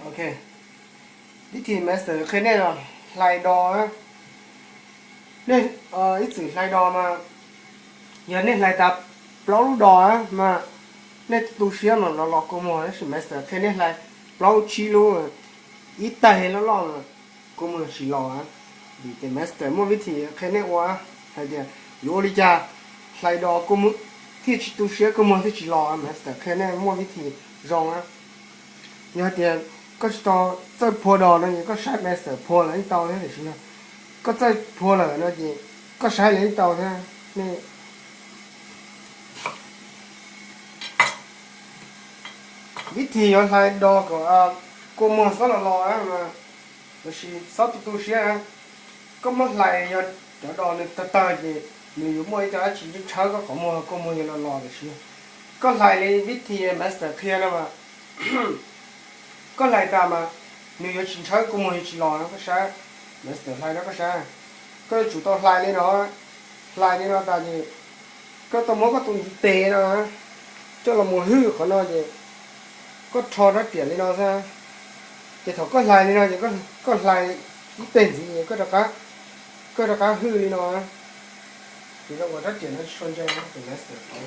Ok, vib thib master qhia nej los hlais dos. Nej ib txwm hlais dos mas yog nej hlais tas plaub lub dos mas nej tu siab mas los los kua muag, tab sis master qhia nej hlais plaub tsib lub, ib taig loj loj mas kua muag tsis los. Vim tias master muaj vib thib qhia nej ua hais tias yuav ua li cas hlais dos kua muag thiaj tsis tu siab kua muag thiaj tsis los, master qhia nej muaj vib thib zoo. Yog hais tias koj tsis tau txawj phua dos no ces koj saib master phua lawm yeej tau thiab, tiam sis yog koj txawj phua lawm no ces koj saib lawm yeej tau thiab. Vib thib yuav hlais dos kom kua muag xob los los, los sis xob tu tu siab, koj muab hlais, yog cov dos nws tawg tawg ces nws yuav muaj ib co dab tsi tshawb koj qhov muag, kua muag yuav los los, tiam sis koj hlais li vib thib master qhia no mas koj hlais tas mas nws yuav tsis tshawb, kua muag yuav tsis los no, koj saib. Master hlais no koj saib, koj yuav tsum tau hlais li no, hlais li no tas ces koj tau muab koj tus ntiv tes no coj los mus hwj qhov no ces koj rho rab riam li no xwb. Ces thaum koj hlais li no ces koj hlais ib teg ntxiv es koj rov qab hwj li no. Ces ua rab riam no tsis tshua ntse, tus master qhov